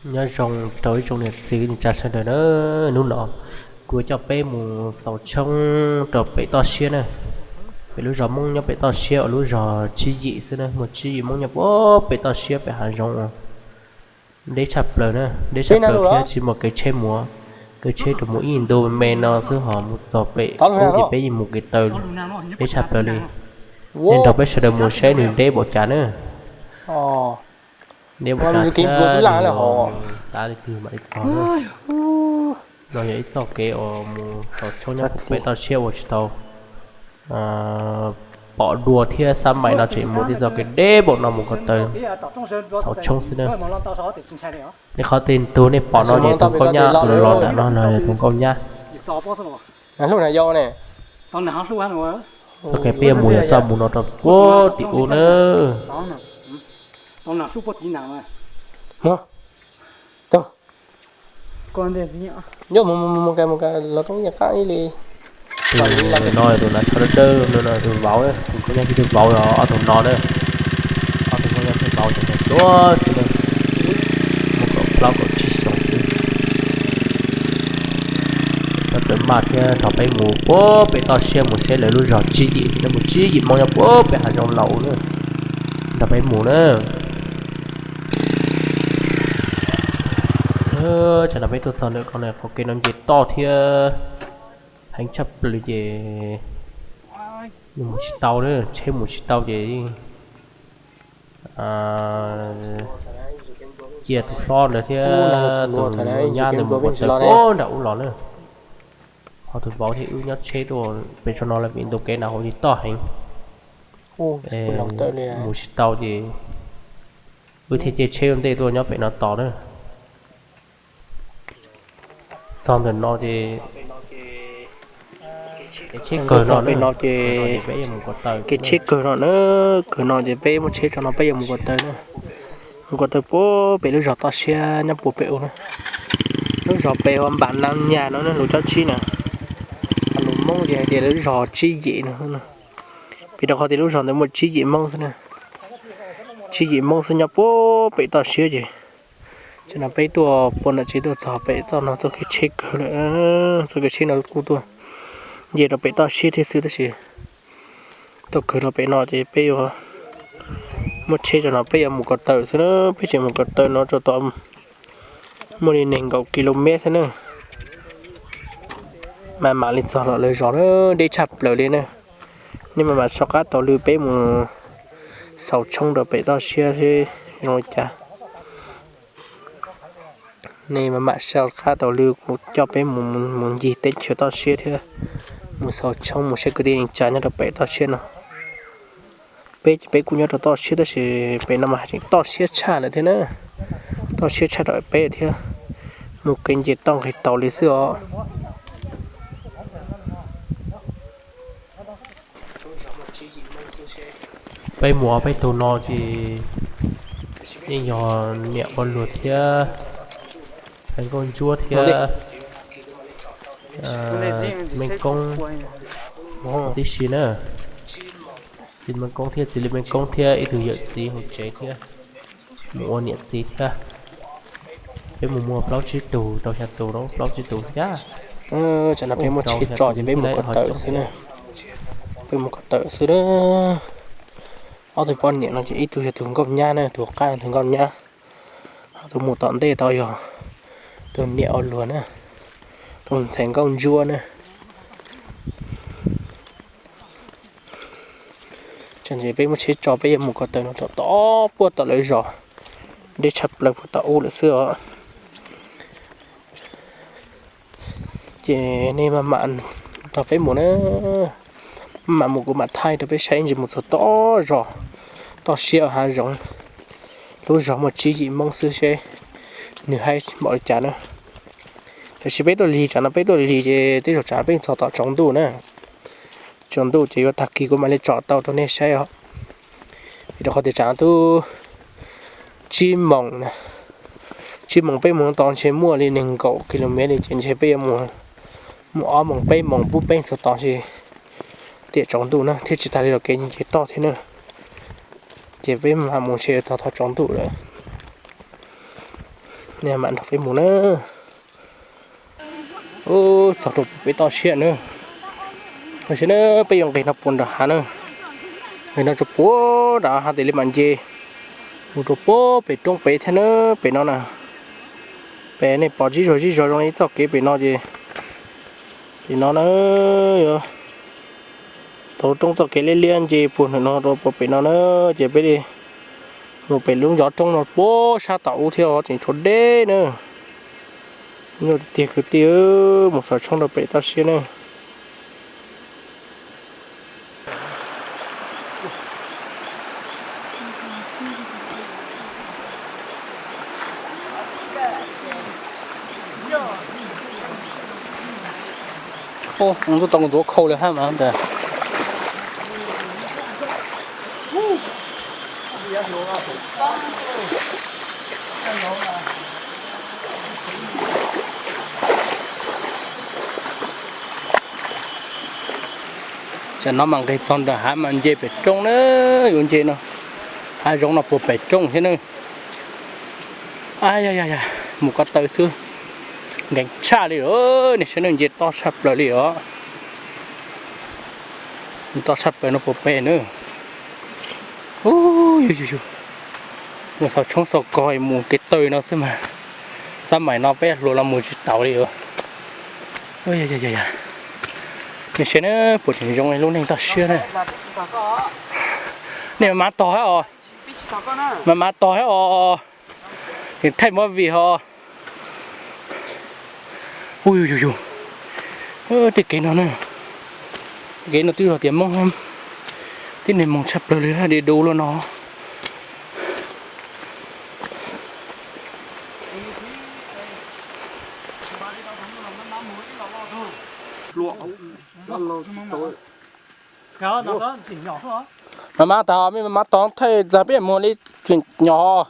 Nyob zoo rau ib tsoom niam txiv kwv tij neej tsa sawv daws na, hnub no kuv coj peb mus xaus tshoob rau pem toj siab na. Pem lub zos Hmoob nyob pem toj siab uas lub zos Tsib Yim xwb na, muaj tsib yim Hmoob nyob puag pem toj siab pem hav zoov. Deb tshaj plaws na, deb tshaj plaws thiab tsis muaj kev tsheb mus, kev tsheb rau mus ib ntu me no xwb ho mus txog pem ub ces peb yeej mus kev taw, deb tshaj plaws li. Nej nrog peb sawv daws mus saib nws deb npaum cas na. Deb npaum cas thiab tav li twg mam li txog na. No yog ib txoj kev uas mus xaus tshoob nyob pem toj siab uas tsis tau pom dua thiab xab mais no tseem mus tej txoj kev deb npaum no mus ko taw xaus tshoob xwb na. Nej qhov tej tug nej pom no ces tus nkauj nyab los los ntawm no no yog tus nkauj nyab. Txoj kev peb yuav mus yog txoj mus no rau puag tim ub na. Tus no tus hnav tsho dawb dawb no tus vauv, tus nkauj nyab thiab tus vauv, ob tug no na. Ob tug nkauj nyab thiab vauv ces ntawm tuaj xwb na, muaj kaum plaub kaum tsib xyoos xwb. Txhob rawm maj thiab nrog peb mus puag pem toj siab mus saib lawv lub zos Tsib Yim, lawv muaj tsib yim Hmoob nyob puag pem hav zoov laus na. Nrog peb mus na. Tsam no peb tuaj txog ntawm ko na, qhov kev no nce toj thiab heev tshaj plaws ces mus tsis tau na, tsheb mus tsis tau ces cia tus hlob ntawd thiab tus nyab ntawd mus ko taw puag nram ub los na. Ho tus vauv thiab wb nyob tsheb tuaj pem tso no lawm vim ntu kev nram hauv li toj heev, mus tsis tau ces wb thiaj caij tsheb ua ntej tuaj nyob pem no tos na. Txog ntawm no ces kev tsheb kawg no na, kev tsheb kawg no na, kawg no ces peb muab tsheb tso no peb yuav mus ko taw na. Mus ko taw puag pem lub zos toj siab nyob puag pem ub na. Lub zos pem ua Npam Nab Nyag no lub tsob tsib na. Ho lus Hmoob ces hais tias lub zos Tsib Yim no. Vim rau qhov tias lub zos ntawd muaj tsib yim Hmoob xwb na. Tsib yim Hmoob xwb nyob puag pem toj siab ces tam no peb tuaj puag nram tsev tuaj txog pem toj no txoj kev tsheb kawg lawm. Txoj kev tsheb no kuj tuaj nce rau pem toj siab thiab xwb tab sis tuaj kawg rau pem no ces peb yuav muab tsheb rau no peb yuav mus ko taw xwb na. Peb tseem mus ko taw no rau tom muaj li nees nkaum kilomev xwb na. Mam mam li txog los lawv zos na, deb tshaj plaws li na. Nej mam mam soj qab taug lw peb mus xaus tshoob rau pem toj siab seb zoo li cas. Nej mam mam soj qab taug lw kuv coj peb mus ncig teb chaws toj siab thiab mus xaus tshoob mus saib kwv tij neej tsa nyob rau pem toj siab no. Peb ces peb kuj nyob rau toj siab tab sis pem no mas tseem toj siab tshaj lawm thiab na. Toj siab tshaj rau peb thiab, mus kev nce toj nqis taus li xwb os. Peb mus ob peb tug no ces yeej yog niam ua luag thiab, txiv Nkauj Ntsuab thiab txiv Meej Koob tib si na. Txiv Meej Koob thiab txiv Li Meej Koob thiab ib tug yawm txiv hauv tsev thiab, mus ua niam txiv thiab. Peb mus muag plaub tsib tug rau xya tus, plaub tsib tus thiab. Tam no peb muab tsheb tso ces peb mus ko taw xwb na. Peb mus ko taw xwb na. Ob tug poj niam no ces ib tug yog tus nkauj nyab na, tus qab tus nkauj nyab. Ho tus mus tom ntej tod yog tus niam ua luag na, tus ntxhais Nkauj Ntsuab na. Tam no peb muab tsheb tso peb yuav mus ko taw no tom tod puag tom lawv zos, deb tshaj plaws puag tom ub lawm xwb os. Ces nej maj mam nrog peb mus na, maj mam mus kuv mam thaij rau peb saib ntsis mus txog tod zos, toj siab hav zoov, lub zos muaj tsib yim Hmoob xwb seb nws haib npaum li cas na. Tiam sis peb tuaj lig tsam no peb tuaj lig ces tej zaum tsam no peb txog tom tsaus ntuj na. Tsaus ntuj ces yuav tag kis kuv mam li tsom tau rau nej saib os. Vim rau qhov tias tsam no twb tsib moos, tsib moos peb mus tod ntshe muaj li nees nkaum kilomev li ces ntshe peb yuav mus ob moos peb moos pub peb txog tod ntshe tiam tsaus ntuj na thiab tsis tas li los kev nce toj thiab na. Ces peb mam mus ntshe txog thaum tsaus ntuj lawm. Nej mam nrog peb mus na. Ub, txog rau pem toj siab na. Tam sim no peb yuav nqis no puag nram hav na. Nqis no rau puag nram hav tas li mam nce mus rau puag pem roob pem thiab na, pem no na. Pem nej pom zib zog zib zog zoo li txoj kev pem no ces pem no na, yuav tau roob txoj kev liab liab nce puag nram no rau puag pem no na, ces peb li mus pem lub ncov roob no puag sab tom ub thiab os, tseem tshuav deb na. Nyuaj tiag tiag kwv tij, mus xauv tshoob rau pem toj siab na. Ub, ntxuaj tau ntuav khau li hab mas ntag. Tsam no mas nqis txog nram hav mas nce pem roob na, yuav nce no, hav zoov no puag pem roob thiab na. Mus ko taw xwb, nkees tshaj li os, nej saib na, nce tob tshaj plaws li os. Tob tshaj plaws no puag pem na. Ub, yug yug yug, mus xauv tshoob xauv kos mus kev taw no xwb mas, xab maim no peb hluas los mus tsis taus li os. Nej saib na, puas tseem zoo li lub neej toj siab na. Nej mas mav tog hab os, mas mav tog hab os, thaij movie ho. Ub yug yug yug, tej kev no na, kev no twb yog tias Hmoob, tib neeg moog tshaj plaws li, di du luaj no. Mas mas tag, mej mas mas tog thaij tag peb mus li tseem nyom.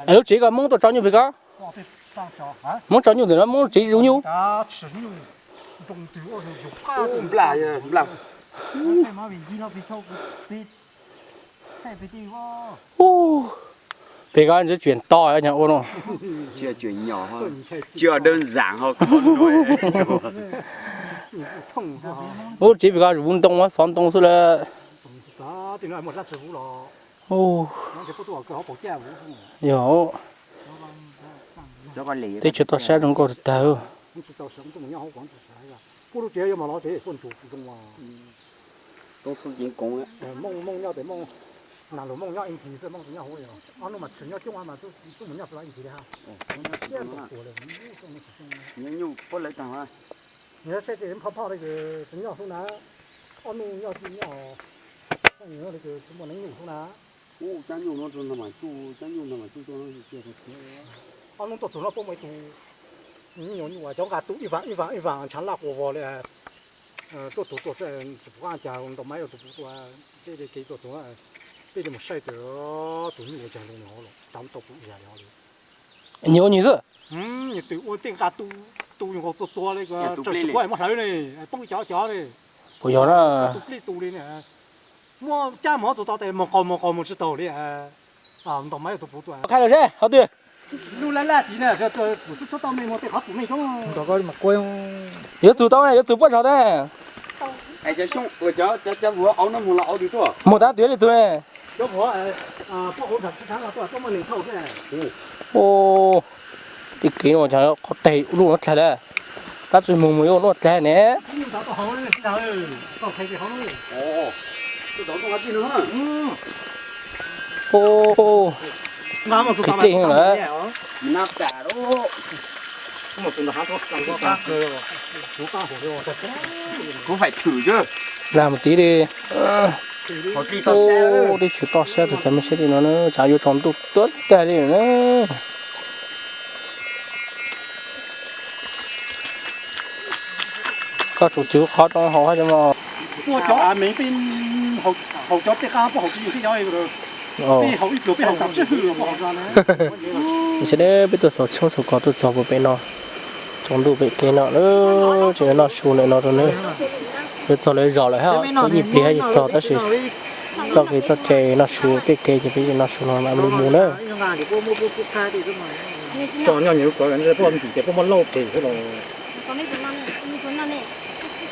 Es lub tsev koj Hmoob tuaj tso nyuj pem ko? Hmoob tso nyuj ntawm no, Hmoob tsev zuj nyuj. Pem ko ntsia tsuas to nyag ua no. Ub, tsev pem ko zuj ntoo xov ntoo xwb lawm. Yog, teb chaws toj siab zoo nkauj tag tag. Nyob seb tej phoj phoj li ces tsis nyob hlub na, ob nub nyob tsis nyob, tsis muaj neeg nyuj hlub na. Ub, cab nyuj no mas cuj, cab nyuj no mas cuj tuaj no. Ob nub tuaj txug no puab muaj ib tug nyuj, nyuj uas cov nqa tu ib vaam ib vaam ib vaam ntshav laj quas vog li. Tuaj txug tuaj tsis pum qab cas ntaus maiv rau tus puv tua, peb li kev tuaj txug, peb li mus saib tas tus nyuj ua caag zoo no los tau puv ib yam li. Nyias ua nyias xwb. Nyias ua tej nqa tu, tu nyuj nkaus txua txua li, tsis tshua muaj hlawv ne, poob cov cov ne. Puas yog na? Tu plig tu li ne. Muab cab mus txug tau tes moog qaug moog qaug moog tsis taug li. Ntaus maiv tus puv tua. Qhia lawm seb hov twg. Lub laj laj tid na, kuv txhub tau mej muag tej qhov tus mej coob. Yuav txug tau ne, yuav txug puab zog teb. Muag tab twg li txug ne. Tej kev no qhov teg lub nuav dlaag lawm, tab tsi moog mus yuav lub nuav dlaag ne. Qhib dlej lawm. Kuv fais thwm xwb. Lag mus tid li. Teb chaws toj siab tag tag, mej saib li no na, tsam yuav tsaus ntuj tuab tag li na. Koj tsum cwv qhov rooj haus hab cov mog. Puab cov av me peb haus cov tej qab puab haus tsis yeej peb cov, peb haus ib pluag peb haus tag tswj hwm puab haus zog na. Ces peb tuaj xauv tshoob xauv kos tuaj txog puag pem no, tsaus ntuj pem kev no lawm, tseem noj su ntawm no rau nawb. Yuav txog lawv zos lawm hab, peb nyuam pliag hab yuav txog tab sis txoj kev txoj cai noj su tej kev ces peb yuav noj su no mam li mus nawb.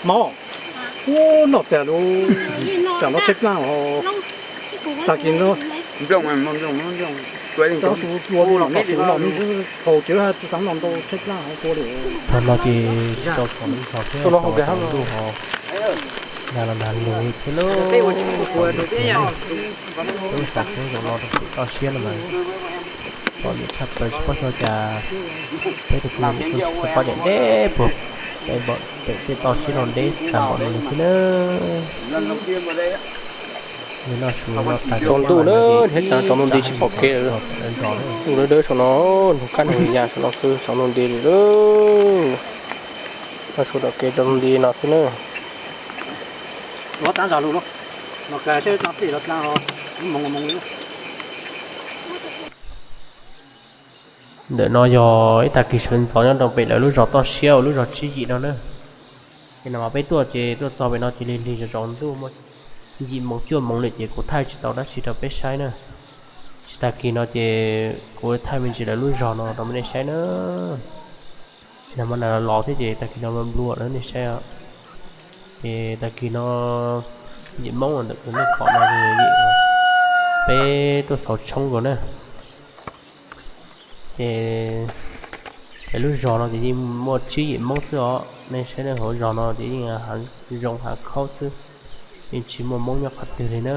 Mov, ub, noj tas lub, tsam no tsheb plaab, tag kis no, txog no ces tsis tau txog lub zos thiab, tsaus ntuj ho nag los nag lug thiab lauj. Lub zos tshoob zoo no rau pem toj siab no mas pom nyiam tshaj plaws, tsis paub xyov cas peb tug phooj ywg pom nyiam deb puag pem tej toj siab no deb tag npaum no li thiab na. Noj su noj tas tsaus ntuj na, thiab cas tsaus ntuj nti tsis pom kev lawm. Ntuj dawb dawb saum no, nug kab nug ya saum no xwb, tsaus ntuj nti li lawm. Noj su tom kev tsaus ntuj nti no xwb na. Ntawm no yog ib tag kis sawv ntxov nyob rau pem lawv lub zos toj siab uas lub zos tsib yim no na. Ces no mas peb tuaj ces tuaj txog pem no ces lig lig tsaus ntuj muaj yim moos cuaj moos lawm ces kuv thaij tsis tau dab tsi rau peb saib na. Tsis tag kis no ces kuv thaij me ntsis lawv lub zos no rau nej saib na. Nag hmo nag los los thiab ces tag kis no nplua nplua na nej saib. Ces tag kis no yim Hmoob ntawm kws nej pom no ces yim peb tuaj xauv tshoob nkaus na. Ces lub zos no ces yeej muaj tsib yim Hmoob xwb os. Nej saib nej hauv zos no ces yeej zoo hav khaub xwb, yeej tsis muaj Hmoob nyob qhov twg li na.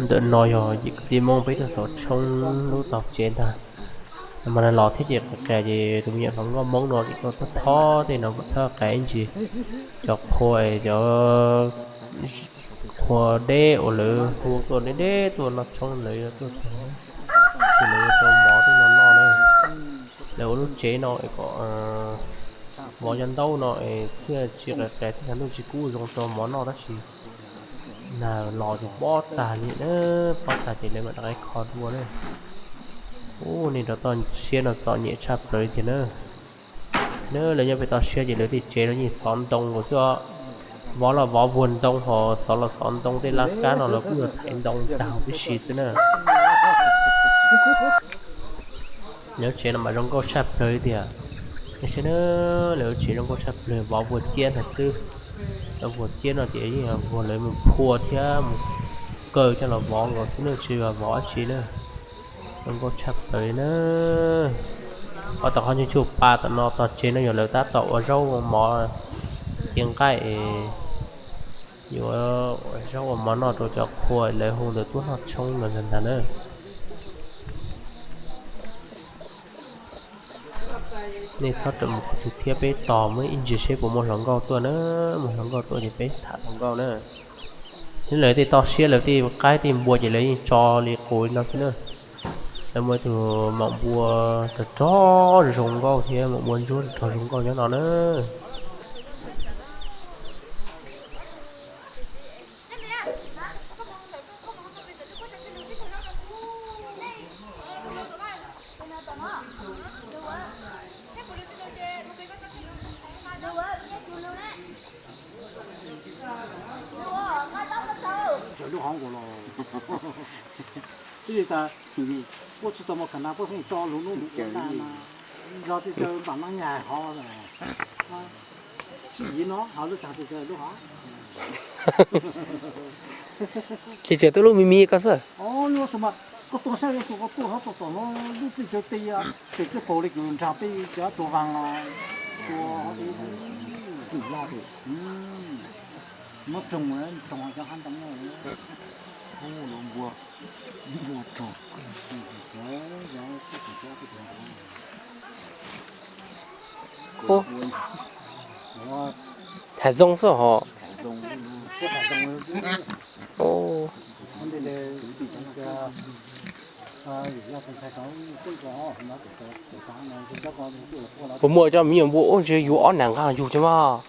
Ntawm no yog yim kwv tij Hmoob peb tuaj xauv tshoob lub tog tsev ntag. Mas los thiab ces qis qis ces tus me nyuam hluas nkauj Hmoob no ces tuaj thob tej no kuj txhob qis ib ntsis. Cov qhua, cov qhua deb uas lawv hu tuaj deb deb tuaj noj tshoob lawv yuav tuaj txog ces lawv yuav tau mov tej no noj na. Lawv ua lub tsev no es kom vov cov ntaub no es thiaj tsis qis qis thiab ntuj tsis kub zoo rau mov noj tab sis nag los ces pob tag li na, pob tag ces lawv mam rov qab kho dua na. Ub, nej rov toj siab no txom nyem tshaj plaws li tiag na. Na lawv nyob pem toj siab ces lawv tej tsev no yeej xov ntoo nkaus xwb os. Vov los vov vuag ntoo ho xov los xov ntoo, tej laj kab no los kuj yog thaiv ntoo tag huv tib si xwb na. Lawv tsev no mas zoo nkauj tshaj plaws li tiag. Nej saib na, lawv tsev zoo nkauj tshaj plaws, vov vuag ciab ntag xwb. Cov vuag ciab no ces yeej vuag lawv mus phua thiab mus kaw coj los vov nkaus xwb na, tsis yog vov dab tsi na. Zoo nkauj tshaj plaws li na. Ho tom qhov ncug ncug pas tom no tog tsev no yog lawv tab tom ua zaub ua mov, cia nqaij, yuav ua zaub ua mov noj rau cov qhua lawv hu ntawd tuaj noj tshoob no ntag na. Nej txhob rawm mus qhov twg thiab, peb tos muaj ib ntsis seb puas muaj hluas nkauj tuaj na. Muaj hluas nkauj tuaj ces peb tham hluas nkauj na. Thiab lawv tej toj siab lawv tej qaib tej npua ces lawv yeej tso li qub li no xwb na. Lawv muaj ib tug maum npua rog rog zoo nkauj thiab maum npua ntsuab rog zoo nkauj nyob no na. Lub hov nkaus los, ib li tas, puab tsis tau mus kha na, puab pheej tso lug nub lug ua na, zog tsis tau npaam no nyag hov, tsis yig no hov lub tag tsis tau lub hov. Tsis tseem tuaj lub me me ko xwb. Koj tuaj saib, koj tuaj hov tuaj tom no lub plig cav ti, tes twb paug li kws nraag peb cov tuag vaag los, tua, muab roog, roog cov hab ntoo, lub npua, npua roog, yog, Ub, hav zoov xwb hos. Puas muaj cov me nyuam npua ub ntshe yug ob nam nqaj yug thiab mas.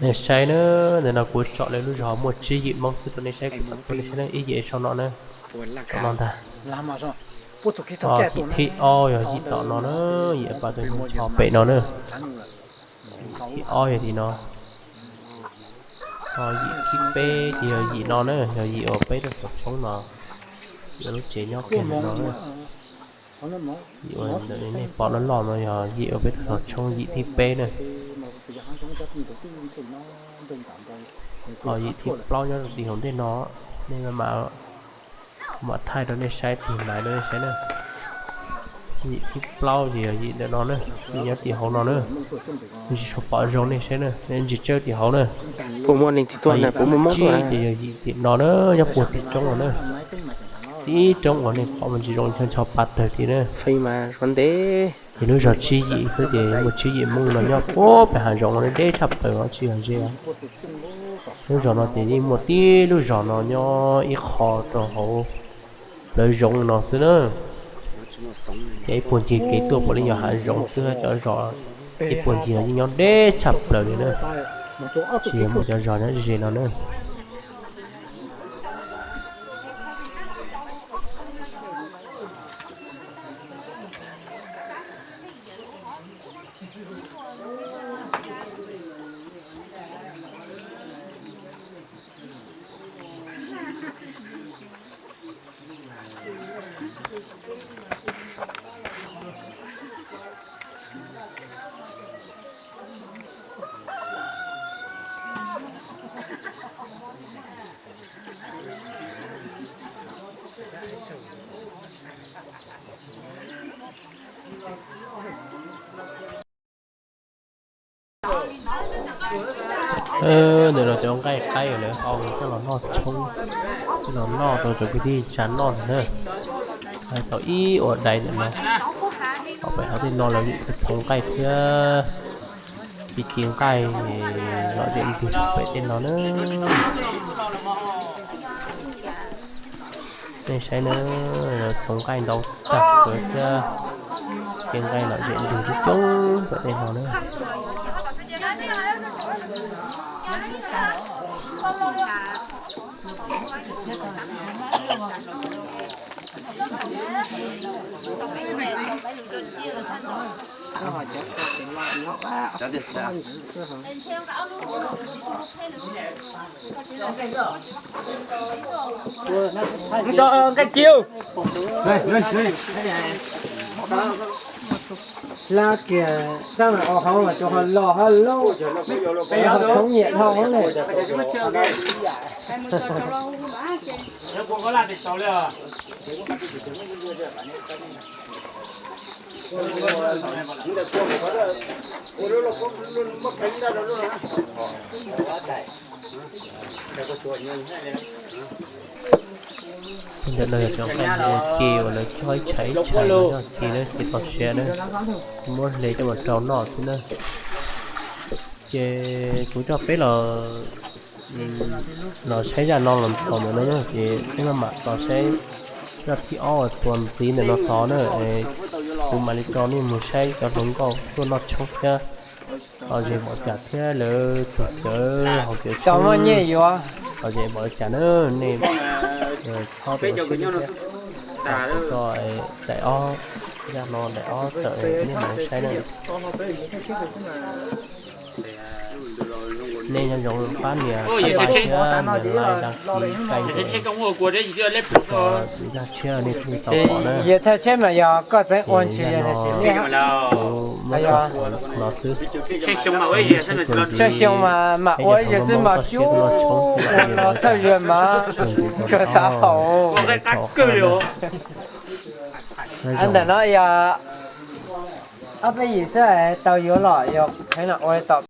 Nej saib na, ntawm no kuv tsom lawv lub zos muaj tsib yim Hmoob xwb rau nej saib, kuv tsom txhua nej saib na, ib yim sau no na, sau no ntag. Yim thib ob yog yim tom no na, yim pas tau nyob txog pem no na. Yim thib ob yog tim no. Ho yim thib peb ces yog yim no na, yog yim uas peb tug xov tshoob no, yog lub tsev nyob kiag ntawm no na. Yim uas ntawm nej pom loj loj no yog yim uas peb tug xov tshoob yim thib peb na. Ho yim thib plaub nyob rau tim hauv ntej no, nej mam, mam thaij rau nej saib, tig maiv rau nej saib na. Yim thib plaub ces yog yim ntawm no na, yim nyob tim hauv no na. Ntsis tshua pom zoo nej saib na, nej ntsis tsawb tim hauv na. Puas muaj leej twg tuaj na, puas muaj Hmoob tuaj na? Ces yog yim tim no na, nyob puag tim roob no na. Tib roob uas nej pom mas ntsis zoo ncho ncho pa tawg tim na. Ces lub zos tsib yim xwb ces muaj tsib yim Hmoob no nyob puag pem hav zoov no deb tshaj plaws os, tsis yog ze. Lub zos no ces yeej muaj tib lub zos no nyob ib qho rau hauv plawv zoov no xwb na. Ces ib puag ncig kev tuaj puav leej yog hav zoov xwb, cov zos ib puag ncig no yeej nyob deb tshaj plaws li na. Tsis yog muaj cov zos nyob ze no na. Ntawm no cov nqaij qaib lawv hau coj los noj tshoob, coj los noj rau cov kwv tij tsa noj ntag na. Tau ib ua dai ntawm no, ho pem hauv tej no lawv txhoov nqaij thiab, ci ci nqaij lom zem ntws pem tej no na. Nej saib na, txhoov nqaij ntau tag kawg thiab, ci nqaij lom zem ntws coob coob pem tej no na. Nqaij ci, lab kiag tab mas ua hauv mas rau ho lo ho lub, ho txhoov nyiam dhau ne. Ntawm no yog cov nqaij npua ce uas lawv chob ib tshais ib tshais no coj ci na, ces txaus siav na, muab hle coj mus rau noj xwb na. Ces kuv coj peb los, los saib zaj no los xaus ntawm no na, ces peb maj mam los saib zaj thib ob uas txuas ntxiv ntawm no tod na. Kuv mam li tso nej mus saib cov hluas nkauj tuaj noj tshoob thiab, lom zem npaum cas thiab lawv txog cawv haus cawv tshoob, lom zem npaum li cas na. Nej txhob rau siab thiab. Kuv tso daim ob, zaj no daim ob tawm, nej mam saib na. Nej nyob zoo pab nias subscribe thiab nias like, đăng ký kênh, tso zaj tshiab nej thiaj li tau pom na. Yog thawj tsheb mas yog koj txeev ua ntshe yog kuv muab tso no xwb. Tsawg xyoo mas ua ib zaug xwb mas cub ua no thawj zaug mas tsuas xav haum. Ntawm no yog Ob peb yim xwb tau yuav los yog heev los ua li tom